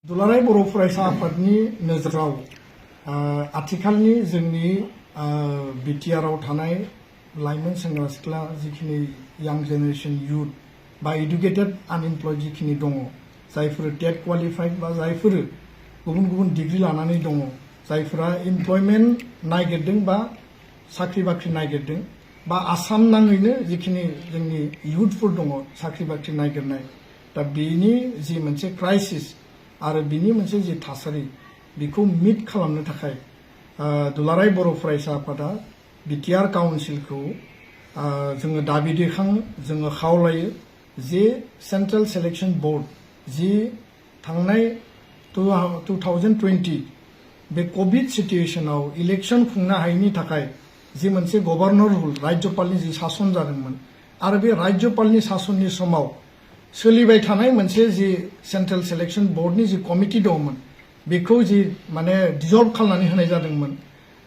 दुलाराय बर' फरायसा आफादनि नोजोराव आथिखालनि जोंनि बिटिआरआव थानाय लाइमोन सेंग्रा सिख्ला जिखिनि यां जेनेरेशन यूथ बा एडुकेटेड आनएमप्लयड जिखिनि दङ जायफोर टेट क्वालिफाइड बा जायफोर गुबुन गुबुन डिग्री लानानै दङ जायफोरा एमप्लयमेन्ट नागिरदों बा साख्रि बाख्रि नागिरदों बा आसाम नाङैनो जिखिनि जोंनि यूथफोर दङ साख्रि बाख्रि नागिरनाय दा बेनि जि मोनसे क्राइसिस आरो बिनि मोनसे जि थासारि बेखौ मिट खालामनो थाखाय दुलाराय बर' फरायसा आफादा बिटिआर काउन्सिलखौ जोङो दाबि दैखाङो जोङो खावलायो जे सेन्ट्रेल सिलेक्शन बोर्ड जि थांनाय 2020 बे कोविड सिचुएशनाव इलेक्शन खुंनो हायैनि थाखाय जि मोनसे गभर्नर रुल राज्यपालनि जि सासन जादोंमोन आरो बे राज्यपालनि सासननि समाव सोलिबाय थानाय मोनसे जि सेन्ट्रेल सिलेक्शन बोर्डनि जि कमिटि दंमोन बेखौ जि माने डिजल्व खालामनानै होनाय जादोंमोन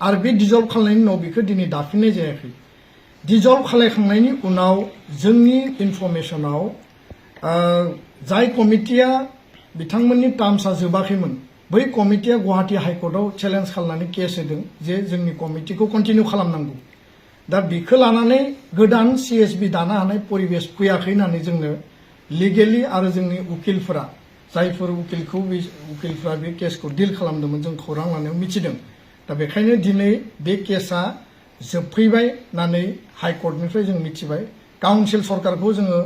आरो बे डिजल्व खालामनायनि उनाव बेखौ दिनै दाफिननाय जायाखै डिजल्व खालामखांनायनि उनाव जोंनि इनफरमेशनाव जाय कमिटिया बिथांमोननि टार्मसा जोबाखैमोन बै कमिटिया गुवाहाटी हाइकर्टआव चेलेन्ज खालामनानै केस होदों जे जोंनि कमिटिखौ कन्टिनिउ खालामनांगौ दा बेखौ लानानै गोदान CSB दानो हानाय परिबेश फैयाखै होननानै जोंनो लिगेलि आरो जोंनि उकिलफोरा जायफोर उकिलफोरा बे केसखौ डिल खालामदोंमोन जों खौरां लानायाव मिथिदों दा बेखायनो दिनै बे केसा जोबफैबाय होननानै हाइकर्टनिफ्राय जों मिथिबाय काउन्सिल सरकारखौ जोङो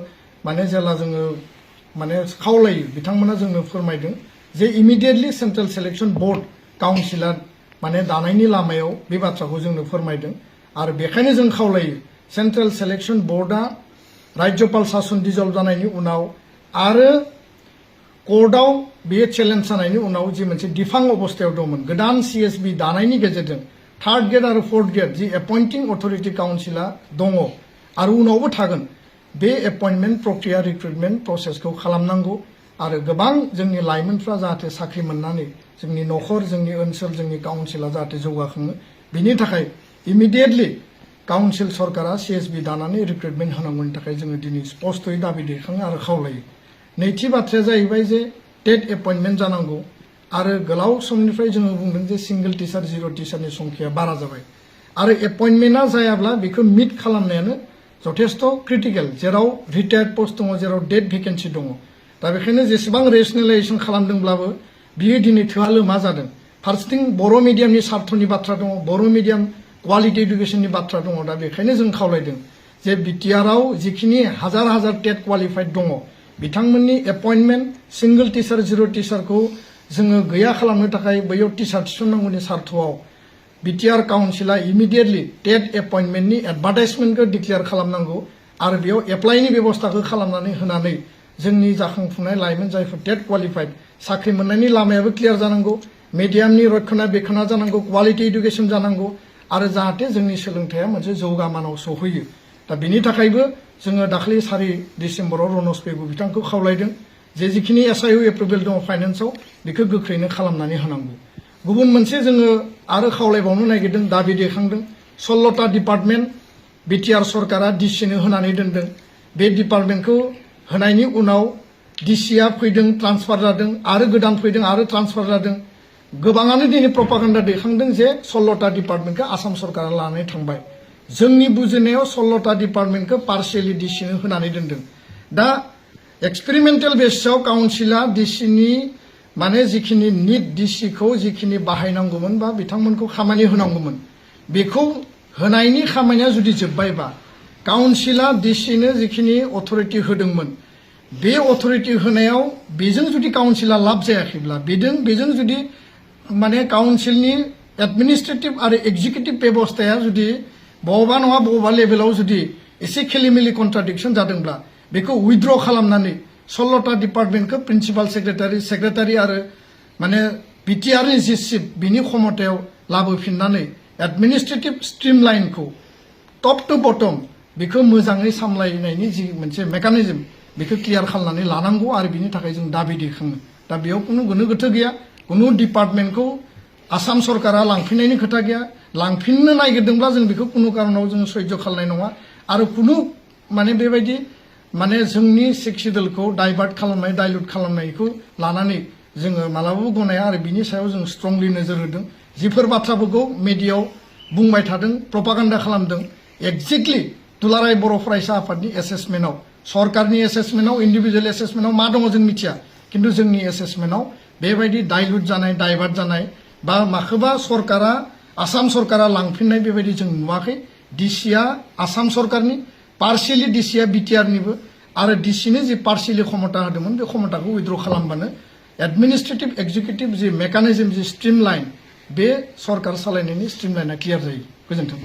माने जेला जोङो माने खावलायो बिथांमोना जोंनो फोरमायदों जे इमिडिएटलि सेन्ट्रेल सिलेक्शन बोर्ड काउन्सिला माने दानायनि लामायाव बे बाथ्राखौ जोंनो फोरमायदों आरो बेखायनो जों खावलायो सेन्ट्रेल सिलेक्शन बोर्डआ राज्यपाल शासन डिजल्व जानायनि उनाव आरो कोर्टआव बे चेलेन्ज जानायनि उनाव जि मोनसे दिफां अबस्थायाव दंमोन गोदान CSB दानायनि गेजेरजों थार्ड ग्रेड आरो फोर्थ ग्रेड जि एपइन्टिं अथरिटि काउन्सिला दङ आरो उनावबो थागोन बे एपइन्टमेन्ट प्रक्रिया रिक्रुटमेन्ट प्रसेसखौ खालामनांगौ आरो गोबां जोंनि लाइमोनफ्रा जाहाथे साख्रि मोननानै जोंनि न'खर जोंनि ओनसोल जोंनि काउन्सिला जाहाथे जौगाखाङो बिनि थाखाय इमिडिएटलि काउन्सिल सरकारा CSB दानानै रिक्रुटमेन्ट होनांगौनि थाखाय जोङो दिनै स्पष्टयै दाबि दैखाङो आरो खावलायो नैथि बाथ्राया जाहैबाय जे टेट एपइन्टमेन्ट जानांगौ आरो गोलाव समनिफ्राय जोङो बुंदों जे सिंगल टिचार जिर' टिचारनि संख्याया बारा जाबाय आरो एपइन्टमेन्टआ जायाब्ला बेखौ मिट खालामनायानो जथेस्थ क्रिटिकेल जेराव रिटायार्ड पोस्ट दङ जेराव डेट भेकेन्सि दङ दा बेखायनो जेसेबां रेसनेलाइजेसन खालामदोंब्लाबो बियो दिनै थोआ लोमा जादों फारसेथिं बर' मिडियामनि सार्थनि बाथ्रा दङ बर' मिडियाम क्वालिटी एडुकेशननि बाथ्रा दङ दा बेखायनो जों खावलायदों जे बिटिआरआव जिखिनि हाजार हाजार टेट क्वालिफाइड दङ बिथांमोननि एपइन्टमेन्ट सिंगल टिचार जिर' टिचारखौ जोङो गैया खालामनो थाखाय बैयाव टिचार थिसननांगौनि सार्थआव बिटिआर काउन्सिला इमिडिएटलि टेट एपइन्टमेन्टनि एडभार्टाइजमेन्टखौ डिक्लेयार खालामनांगौ आरो बेयाव एप्लाइनि बेबस्थाखौ खालामनानै होनानै जोंनि जाखांफुनाय लाइमोन जायफोर टेट क्वालिफाइड साख्रि मोननायनि लामायाबो क्लियार जानांगौ मिडियामनि रक्षना बेखना जानांगौ क्वालिटी एडुकेशन जानांगौ आरो जाहाथे जोंनि सोलोंथाइया मोनसे जौगामानाव सौहैयो दा बेनि थाखायबो जोङो दाखालि 4 डिसेम्बराव रनज पेगु बिथांखौ खावलायदों जे जिखिनि SIU एप्रुभेल दङ फाइनेन्सआव बेखौ गोख्रैनो खालामनानै होनांगौ गुबुन मोनसे जोङो आरो खावलायबावनो नागिरदों दाबि दैखांदों 16टा डिपार्टमेन्ट बिटिआर सरकारा डिसिनो होनानै दोनदों बे डिपार्टमेन्टखौ होनायनि उनाव डिसिआ फैदों ट्रान्सफार जादों आरो गोदान फैदों आरो ट्रान्सफार जादों गोबाङानो दिनै प्रपागान्डा दैखांदों जे 16टा डिपार्टमेन्टखौ आसाम सरकारा लानानै थांबाय जोंनि बुजिनायाव 16टा डिपार्टमेन्टखौ पार्शियेलि डिसिनो होनानै दोनदों दा एक्सपेरिमेन्टेल बेसआव काउन्सिला डिसिनि माने जिखिनि निट डिसिखौ जिखिनि बाहायनांगौमोन बा बिथांमोनखौ खामानि होनांगौमोन बेखौ होनायनि खामानिया जुदि जोब्बायबा काउन्सिला डिसिनो जिखिनि अथरिटि होदोंमोन बे अथरिटि होनायाव बेजों जुदि काउन्सिला लाब जायाखैब्ला बेजों जुदि माने काउन्सिलनि एडमिनिस्ट्रेटिभ आरो एक्जिकिउटिभ बेबस्थाया जुदि बबेबा नङा बबेबा लेभेलाव जुदि एसे खेलिमेलि कन्ट्राडिक्सन जादोंब्ला बेखौ उइथड्र खालामनानै 16टा डिपार्टमेन्टखौ प्रिन्सिपाल सेक्रेटारि आरो माने बिटिआरनि जि चिफ बिनि क्षमतायाव लाबोफिननानै एडमिनिस्ट्रेटिभ स्ट्रिमलाइनखौ टप टु बटम बेखौ मोजाङै सामलायनायनि जि मोनसे मेकानिजम बेखौ क्लियार खालामनानै लानांगौ आरो बिनि थाखाय जों दाबि दैखाङो दा बेयाव कुनु गोनो गोथो गैया कुनु डिपार्टमेन्टखौ आसाम सरकारा लांफिननायनि खोथा गैया लांफिननो नागिरदोंब्ला जों बेखौ कुनु कारनाव जों सह्य खालामनाय नङा आरो कुनु माने बेबायदि माने जोंनि शिक्षिदलखौ डाइभार्ट खालामनाय डाइल्युट खालामनायखौ लानानै जोङो मालाबाबो गनाया आरो बिनि सायाव जों स्ट्रंलि नोजोर होदों जिफोर बाथ्राफोरखौ मिडियायाव बुंबाय थादों प्रपागान्डा खालामदों एक्जेक्टलि दुलाराय बर' फरायसा आफादनि एसेसमेन्टआव सरकारनि एसेसमेन्टआव इन्डिभिजुवेल एसेसमेन्टआव मा दङ जों मिथिया किन्तु जोंनि एसेसमेन्टआव बेबायदि डाइल्युट जानाय डाइभार्ट जानाय बा माखौबा सरकारा आसाम सरकारा लांफिननाय बेबायदि जों नुवाखै डिसिआ आसाम सरकारनि पार्शियेलि डिसिआ बिटिआरनिबो आरो डिसिनो जि पार्शियेलि क्षमता होदोंमोन बे क्षमताखौ उइथड्र खालामबानो एडमिनिस्ट्रेटिभ एक्जिकिउटिभ जि मेकानिजम जि स्ट्रिमलाइन बे सरकार सालायनायनि स्ट्रिमलाइना क्लियार जायो गोजोन्थों